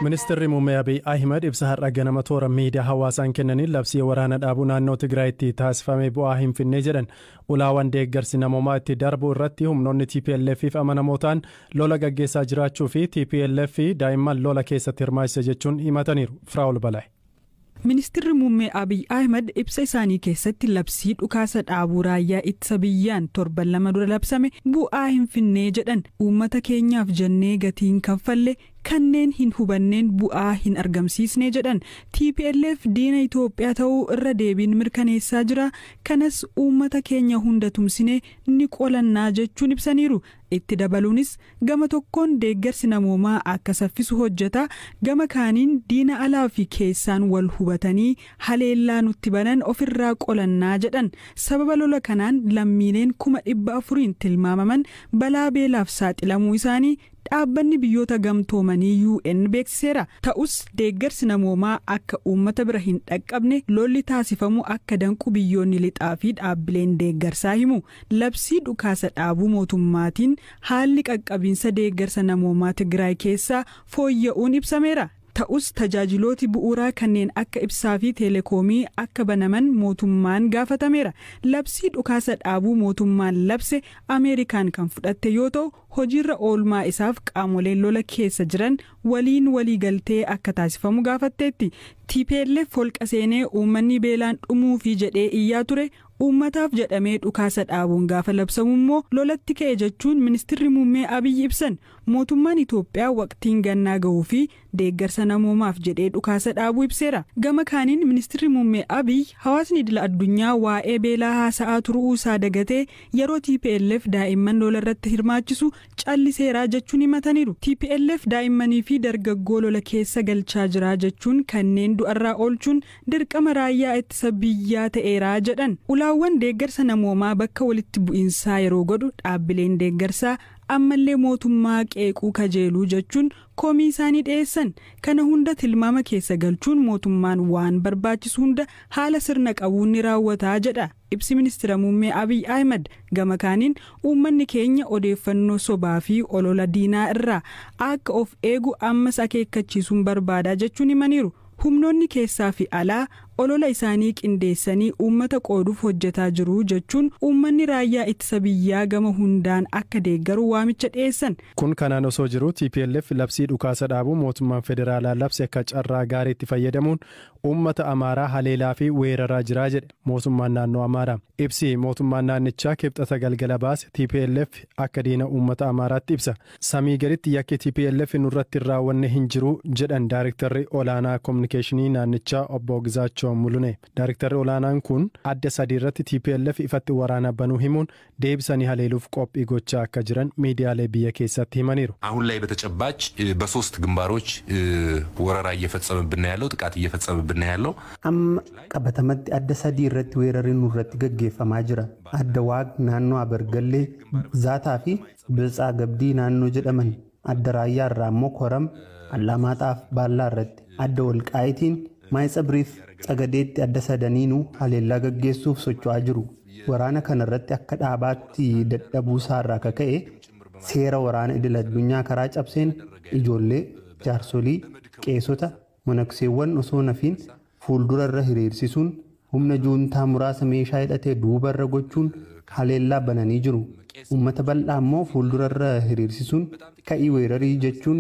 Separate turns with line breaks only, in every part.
Ministeerri Muummee Abiy Ahimad ibsa har'a ganama toora miidiyaa hawaasaan kennaniin labsii waraana dhaabuu naannoo Tigraayitti taasifame bu'aa hin finne jedhan. Ulaawwan deeggarsi namoomaa itti darbu irratti humnoonni TPLF fi amanamoo ta'an lola gaggeessaa jiraachuu fi TPLF daa'imman lola keessatti hirmaachise jechuun himataniiru. Firaa'ol Balaay.
Ministeerri Muummee Abiy Ahimad ibsa isaanii keessatti labsii dhukaasa dhaabuu raayyaa ittisa biyyaan torban 2 dura labsame bu'aa hin finne jedhan. Uummata keenyaaf jennee gatiin kaffalle kanneen hin hubanneen bu'aa hin argamsiisne jedhan. TPLF diina Itoophiyaa ta'uu irra deebiin mirkaneessaa jira. Kanas uummata keenya hunda tumsine ni qolannaa jechuun ibsaniiru. Itti dabaluunis gama tokkoon deeggarsi namoomaa akka saffisu hojjeta, gama kaaniin diina alaa fi keessaan wal hubatanii haleellaa nutti banan ofirraa qolannaa jedhan. Sababa lola kanaan lammiileen 400,000 tilmaamaman balaa beelaaf saaxilamuu isaanii dhaabbanni biyyoota gamtoomanii UN beeksiseera. Ta'us deeggarsi namoomaa akka uummata bira hin dhaqqabne lolli taasifamu akka danqu biyyoonni lixaa fi dhaabbileen deeggarsaa himu. Labsii dhukaasa dhaabuu mootummaatiin haalli qaqqabiinsa deeggarsa namoomaa Tigraay keessaa fooyya'uun ibsameera. Ta'us tajaajilooti bu'uuraa kanneen akka ibsaa fi teelekoomii akka banaman mootummaan gaafatameera. Labsii dhukaasa dhaabuu mootummaan labse Ameerikaan kan fudhatte yoo ta'u, hojiirra oolmaa isaaf qaamoleen lola keessa jiran waliin walii galtee akka taasifamu gaafatteetti. TPLF holqa seenee uummanni beelaan dhumuufi jedhee iyyaa ture. Uummataaf jedhamee dhukaasa dhaabuun gaafa labsamu immoo lolatti ka'e jechuun ministeerri muummee Abiy ibsan. Mootummaan Itoophiyaa waqtiin gannaa gahuu fi deeggarsa namoomaaf jedhee dhukaasa dhaabuu ibseera. Gama kaaniin ministeerri muummee Abiy hawaasni idila addunyaa waa'ee beelaa haasa'aa turuu isaa dagatee yeroo TPLF daa'imman lola irratti hirmaachisu calliseeraa jechuun himataniiru. TPLF daa'immanii fi dargaggoo lola keessa galchaa jira jechuun kanneen du'arraa oolchuun dirqama raayyaa ittisa biyyaa ta'eeraa jedhan. Ulaawwan deeggarsa namoomaa bakka walitti bu'iinsaa yeroo godhu dhaabbileen deeggarsaa ammallee mootummaa qeequu kajeeluu jechuun komii isaanii dhiyeessan. Kana hunda tilmaama keessa galchuun mootummaan waan barbaachisu hunda haala sirna qabuun ni raawwataa jedha ibsi ministeera muummee Abiy Ahimad. Gama kaaniin uummanni keenya odeeffannoo sobaa fi olola diinaa irraa akka of eegu ammas akeekkachiisuun barbaadaa jechuun himaniiru. Humnoonni keessaa fi alaa olola isaanii qindeessanii uummata qooduuf hojjetaa jiru jechuun uummanni raayyaa ittisa biyyaa gama hundaan akka deeggaru waamicha dhiyeessan.
Kun kanaan osoo jiru TPLF labsii dhukaasa dhaabuu mootummaan federaalaa labse akka carraa gaariitti fayyadamuun uummata Amaaraa haleelaa fi weeraraa jiraa jedhe mootummaan naannoo Amaaraa. Ibsi mootummaan naannichaa kibxata galgala baase TPLF akka diina uummata Amaaraatti ibsa. Samii gaditti yakki TPLF nurratti hin raawwanne hin jiru jedhan Daayirektarri olaanaa kominikeeshinii naannichaa obbo Gizaachoo Mulune. Daayirektarri olaanaan kun adda sadii irratti TPLF ifatti waraana banuu himuun deebisanii haleeluuf qophii gochaa akka jiran miidiyaalee biyya keessatti himaniiru.
አሁን ላይ በተጨባጭ በሶስት ግንባሮች ወረራ እየፈጸመብን ያለው ጥቃት እየፈጸመብን ያለው
Amma qabatamatti adda sadii irratti weerarri nurratti gaggeeffamaa jira. Adda Waag naannoo Abargallee, Zaataa fi Biltsaa Gabdii naannoo jedhaman. Adda Raayyaa irraa immoo Koram, Allamaaxaaf Baallaa irratti. Adda Walqaayitiin Maayitsabriif Tsagadeetti adda sadaniinuu haleellaa gaggeessuuf socho'aa jiru. Waraana kanarratti akka dhaabaatti dadhabuu isaarraa kaka'e seera waraana idil addunyaa karaa cabseen ijoollee, jaarsolii, qeesota, monokseewwan osoo nafiin fuuldura irra hiriirsisuun humna juuntaa muraasa meeshaa hidhatee duuba irra gochuun haleellaa bananii jiru. Uummata bal'aa immoo fuuldura irra hiriirsisuun ka'ii weerarii jechuun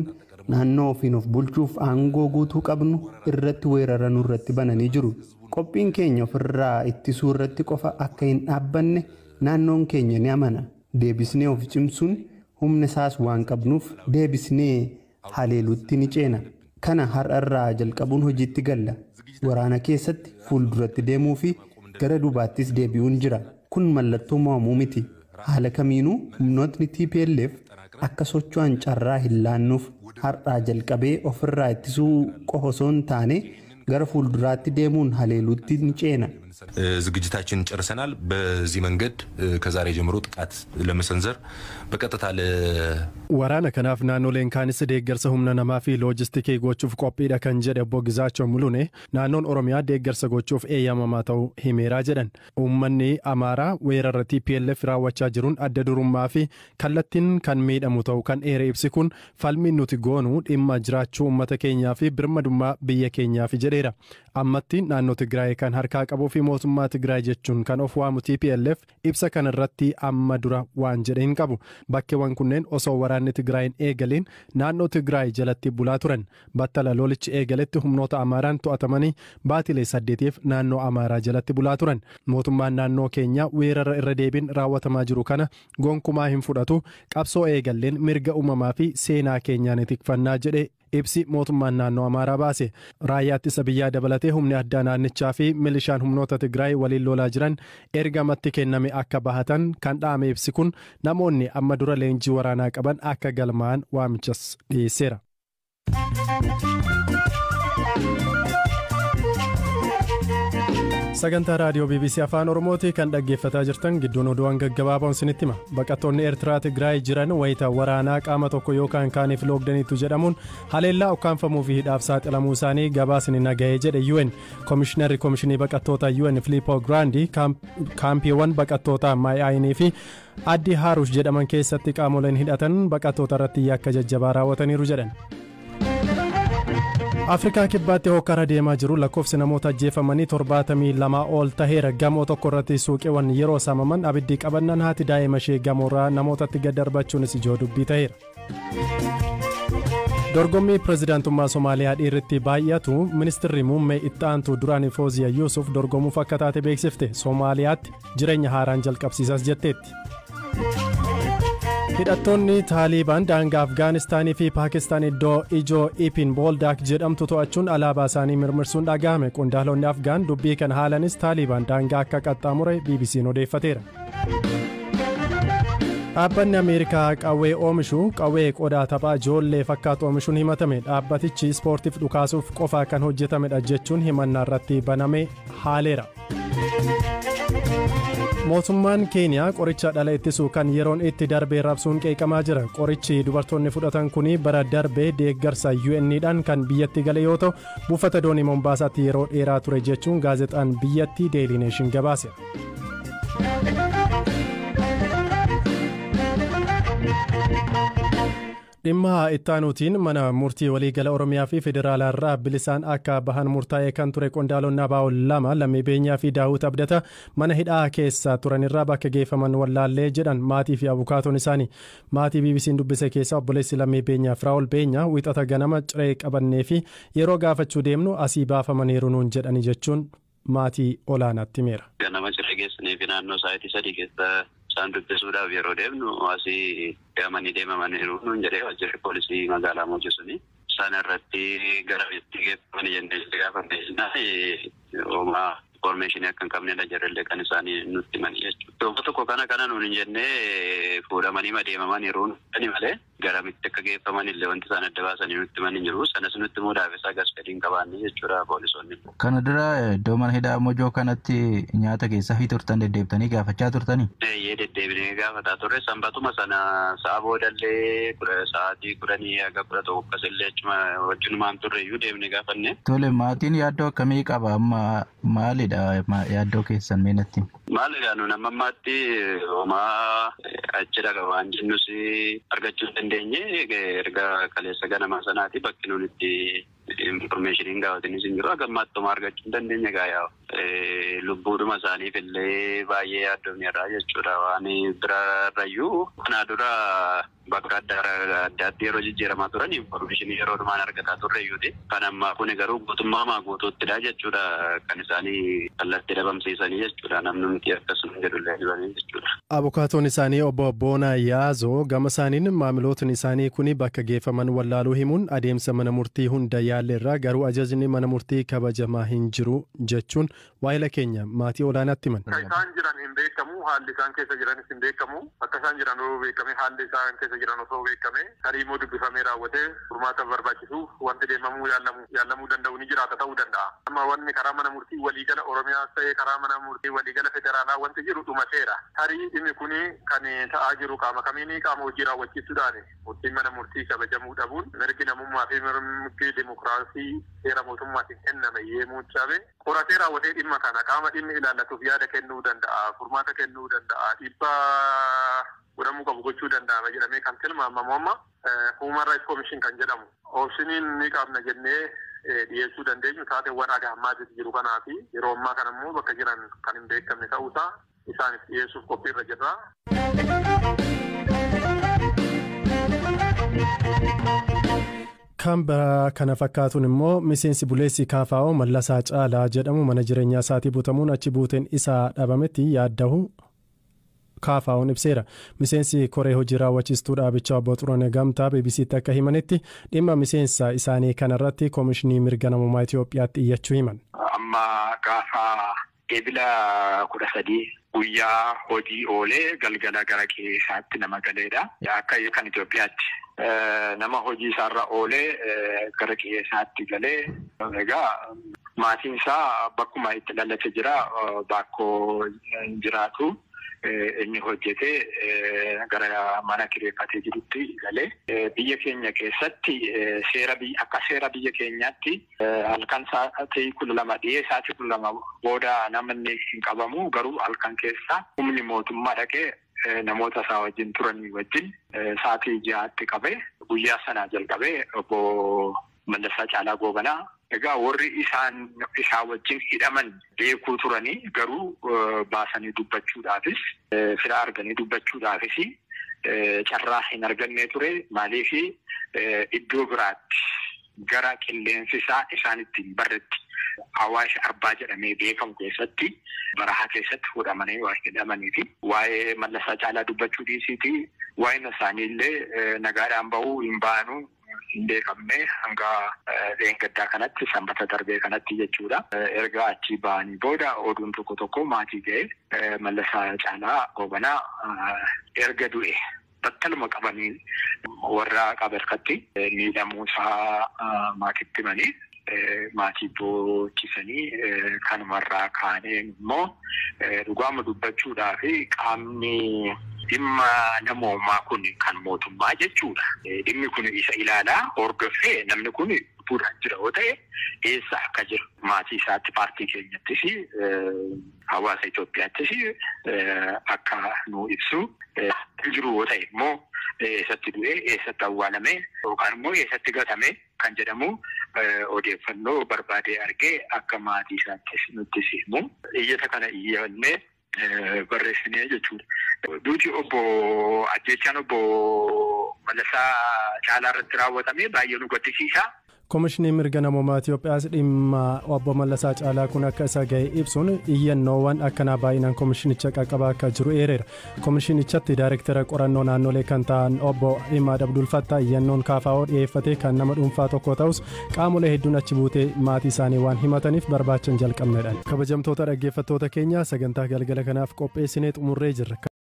naannoo ofiin of bulchuuf aangoo guutuu qabnu irratti weerara nurratti bananii jiru. Qophiin keenya ofirraa ittisuu irratti qofa akka hin dhaabbanne naannoon keenya ni amana. Deebisnee of cimsuun humna isaas waan qabnuuf deebisnee haleeluutti ni ceena. Kana har'arraa jalqabuun hojiitti galla. Waraana keessatti fuulduratti deemuu fi gara duubaattis deebi'uun jira. Kun mallattoo mo'amuu miti. Haala kamiinuu humnootni TPLF akka socho'an carraa hin laannuuf har'aa jalqabee ofirraa ittisuu qofa osoo hin taane gara fuulduraatti deemuun haleeluutti ni ceena.
ዝግጅታችንን ጨርሰናል። በዚህ መንገድ ከዛሬ ጀምሮ ጥቃት ለመሰንዘር በቀጥታ
Waraana kanaaf naannoleen kaanis deeggarsa humna namaa fi loojistikii gochuuf qophiidha kan jedhe obbo Gizaachoo Mulune, naannoon Oromiyaa deeggarsa gochuuf eeyyamamaa ta'uu himeeraa jedhan. Uummanni Amaaraa weerara TPLF raawwachaa jiruun adda durummaa fi kallattiin kan miidhamu ta'uu kan eere ibsi kun, falmiin nuti goonu dhimma jiraachuu uummata keenyaa fi birmadummaa biyya keenyaaf jedheera. Ammatti naannoo Tigraay kan harkaa qabuu fi mootummaa Tigraay jechuun kan of waamu TPLF ibsa kanarratti amma dura waan jedhe hin qabu. Bakkeewwan kunneen osoo waraanni Tigraayin eegaliin naannoo Tigraay jalatti bulaa turan. Battala lolichi eegaletti humnoota Amaaraan to'atamanii baatilee 8f naannoo Amaaraa jalatti bulaa turan. Mootummaan naannoo keenyaa weerara irra deebiin raawwatamaa jiru kana gonkumaa hin fudhatu. Qabsoo eegalleen mirga uumamaa fi seenaa keenyaan tikfannaa jedhe ibsi mootummaan naannoo Amaaraa baase. Raayyaa ittisa biyyaa dabalatee humni addaa naannichaa fi milishaan humnoota Tigraay waliin lolaa jiran ergamatti kenname akka bahatan kan dhaame ibsi kun, namoonni amma dura leenjii waraanaa qaban akka galmaa'an waamichas dhiyeesseera. Sagantaa raadiyoo BBC Afaan Oromooti kan dhaggeeffataa jirtan. Gidduun oduuwwan gaggabaaboon isinitti hima. Baqattoonni Eertiraa Tigraay jiran wayita waraanaa qaama tokko yookaan kaaniif loogdaniitu jedhamuun haleellaa, ukkaanfamuu fi hidhaaf saaxilamuu isaanii gabaasni nagahee jedhe UN. Koomishinarri Koomishinii Baqattoota UN Filippo Grandi kaampiiwwan baqattoota Maayaayinii fi Addi Haarush jedhaman keessatti qaamoleen hidhatan baqattoota irratti yakka jajjabaa raawwataniiru jedhan. Afrikaa Kibbaatti hokkara deemaa jiru lakkoofsi namoota ajjeefamanii 72 ol taheera. Gamoo tokko irratti suuqiiwwan yeroo saamaman abiddi qabannaan haati daa'ima ishee gamoorraa namootatti gad darbachuunis ijoo dubbii taheera. Dorgommii pirezidaantummaa Somaaliyaa dhiirritti baay'atu ministirri muummee itti aantu duraanii Fooziya Yuusuf dorgomuuf akka taate beeksifte. Somaaliyaatti jireenya haaraan jalqabsiisas jetteetti. Hidhattoonni Taalibaan daangaa Afgaanistaanii fi Paakistaan iddoo ijoo Ipin Booldaak jedhamtu to'achuun alaabaa isaanii mirmirsuun dhagahame. Qondaalonni Afgaan dubbii kan haalanis Taalibaan daangaa akka qaxxaamure BBC'n odeeffateera. Dhaabbanni Ameerikaa qawwee oomishu qawwee qodaa taphaa ijoollee fakkaatu oomishuun himatame. Dhaabbatichi ispoortiif dhukaasuuf qofa kan hojjetamedha jechuun himannaa irratti baname haaleera. Mootummaan Keeniyaa qoricha dhala ittisu kan yeroon itti darbee raabsuun qeeqamaa jira. Qorichi dubartoonni fudhatan kun bara darbee deeggarsa UN'dhaan kan biyyatti gale yoo ta'u, buufata doonii Mombaasaatti yeroo dheeraa ture jechuun gaazexaan biyyattii Daily Nation gabaase. Dhimma ittaanuutiin, mana murtii waliigala Oromiyaa fi federaalaa irraa bilisaan akka bahan murtaa'ee kan ture qondaalonni ABO lama, Lammii Beenyaa fi Daawut Abdata, mana hidhaa keessa turanirraa bakka geeffaman wallaallee jedhan maatii fi abukaatoon isaanii. Maatii BBC'n dubbise keessaa obboleessi Lammii Beenyaa Firaa'ol Beenyaa, wixata ganama ciree qabannee fi yeroo gaafachuu deemnu asii baafamaniiru nuun jedhani jechuun maatii olaanaatti himeera.
Ganama ciree geessanii fi naannoo sa'aatii 3 keessa isaan dubbisuudhaaf yeroo deemnu asii fe'amanii deemamaniiru nuun jedhee waajjirri poolisii magaalaa Moojoo suni. Isaan irratti gara itti geeffamanii jennee gaafanne jennaan, homaa information akka hin qabnedha jarrillee kan isaanii nutti himanii jechuudha. Tokko tokko kana nuun hin jennee fuudhamanii madeemamaniiru malee garamitti akka geeffaman illee wanti isaan adda baasanii nutti himan hin jiru. Sanas nutti himuudhaaf isaa gas fedhii hin qabaanne jechuudha poolisoonni.
Kana dura iddoo mana hidhaa Mojoo kanatti nyaata keessaa fi turtan deddeebitanii gaafachaa turtanii?
Eeyyee, deddeebinee gaafataa turre. Sanbatuma sana sa'a boodallee sa'aatii 10 haga 11 akkasillee achuma wajjinumaan turre iyyuu deemnee gaafanne.
Tole, maatiin yaaddoo akkamii qaba amma? Maalidha yaaddoo keessan, mee natti?
Maalidha, nuun amma ammaatti homaa achi dhaqa waan jennus argachuu hin dandeenye. Erga kaleessa ganama sanaati bakki nuun itti informationiin gaafatanis hin jiru. Haga ammaatti homaa argachuu hin dandeenye. Gaayaa lubbuudhuma isaaniif illee baay'ee yaaddoofneerra jechuudha. Waan biraarrayyuu kanaa dura bakka adda addaatti yeroo jijjiiramaa turan informationii yeroo dhumaan argataa turre iyyuuti. Kan ammaa kun garuu guutummaa guutuuttidha jechuudha kan isaanii kallattii dhabamsiisanii jechuudha. Namni nuti akkasuma jedhullee dibanii jechuudha.
Abukaatoon isaanii obbo Boonaa Yaazoo gama isaaniin maamilootni isaanii kun bakka geeffaman wallaaluu himuun, adeemsa mana murtii hunda yaalleerraa garuu ajajni mana murtii kabajamaa hin jiru jechuun waa'ila keenya maatii olaanaatti himan.
Akka isaan jiran hin beekamu, haalli isaan keessa jiranis hin beekamu. Akka isaan jiran yoo beekame, haalli isaan keessa jiran osoo beekame tarii immoo dubbifamee raawwatee furmaata barbaachisu wanti deemamuu yaalamuu danda'u ni jiraata ta'uu danda'a. Amma wanni karaa mana murtii waliigala Oromiyaas ta'ee karaa mana murtii waliigala federaalaa wanti jiru dhumateera. Tarii dhimmi kun kan ta'aa jiru qaama kamiini qaama hojii raawwachiisuudhaani murtiin mana murtii kabajamuu dhabuun mirgi namummaa fi mirgi dimokiraasii seera mootummaatiin kenname yemmuu cabe qoratee raawwatee dhimma kana qaama dhimmi ilaallatuuf yaada kennuu danda'a, furmaata kennuu danda'a, dhiibbaa godhamuu qabu gochuu danda'ama jedhamee kan tilmaamamu amma Human Rights Commission kan jedhamu. Option ni qabna jennee dhiyeessuu dandeenyu taateewwan aga ammaatti jiru kanaa fi yeroo ammaa kana immoo bakka jiran kan hin beekamne ta'uusaa isaaniif dhiyeessuuf qophiirra jirra.
Kan biraa kana fakkaatuun immoo miseensi buleessi KFO Mallasaa Caalaa jedhamu mana jireenyaa isaatii butamuun achi buuteen isaa dhabametti yaaddahu KFO'n ibseera. Miseensi koree hojii raawwachiistuu dhaabichaa obbo Xuroonee Gamtaa BBC'tti akka himanitti dhimma miseensa isaanii kanarratti Koomishinii Mirga Namummaa Itoophiyaatti iyyachuu himan.
Amma gaafa eebila 13 guyyaa hojii oolee galgala gara keessaatti nama galeedha. Akka kan Itoophiyaatti nama hojii isaarra oolee gara keessaatti galee egaa maatiin isaa bakkuma itti dhalate jira, bakkoo jiraatu. Inni hojjetee gara mana kireeffatee jirutti galee biyya keenya keessatti seera akka seera biyya keenyaatti halkan sa'aatii 12 dhiyee sa'aatii 12 booda namni hin qabamu, garuu halkan keessa humni mootummaa dhaqee namoota isaa wajjin turanii wajjin sa'aatii 6tti qabee guyyaa sanaa jalqabee obbo Mallasaa Caalaa Goobanaa egaa warri isaa wajjin hidhaman beekuu turanii garuu baasanii dubbachuudhaafis fira arganii dubbachuudhaafis carraa hin arganne ture. Maaliif iddoo biraatti gara qilleensi isaa isaan ittiin barretti Awaash Arbaa jedhamee beekamu keessatti barahaa keessatti fuudhamanii waan hidhamanii fi waa'ee Mallasaa Caalaa dubbachuu dhiisiiti waa'een isaanii illee nagaadhaan bahuu hin baanu hin beekamne hanga dheengaddaa kanatti sanbata darbee kanatti jechuudha. Erga achi ba'anii booda oduun tokko tokko maatii ga'e Mallasaa Caalaa Goobanaa erga du'e battaluma qabanii warra qabarkatti miidhamuu isaa maatiitti himanii maatii boochisanii kanumarraa kaanee immoo dhugaama dubbachuudhaa fi qaamni dhimma namoomaa kun kan mootummaa jechuudha. Dhimmi kun isa ilaalaa hordofee namni kun lubbuudhaan jira yoo ta'e eessa akka jiru maatii isaatti paartii keenyattis hawaasa Itoophiyaattis akka nu ibsu jiru yoo ta'e immoo eessatti du'ee eessatti awwaalame yookaan immoo eessatti gatame kan jedhamu odeeffannoo barbaadee argee akka maatii isaattis nuttis himu. Iyyata kana iyyannee barreessinee jechuudha. Duuti obbo ajjeechaan obbo Mallasaa Caalaa irratti raawwatame baay'ee nu gaddisiisa.
Koomishinii Mirga Namummaa Itoophiyaas dhimma obbo Mallasaa Caalaa kun akka isa ga'e ibsuun iyyannoowwan akkanaa baay'inaan koomishinicha qaqqabaa akka jiru eereera. Koomishinichatti daayirektara qorannoo naannolee kan ta'an obbo Imaad Abdulfattaa iyyannoon KFO dhiyeeffate kan nama dhuunfaa tokko ta'us qaamolee hedduun achi buutee maatii isaanii waan himataniif barbaachan jalqabnedha. Kabajamtoota dhaggeeffattoota keenya sagantaa galgala kanaaf qopheessinee xumurree jirra.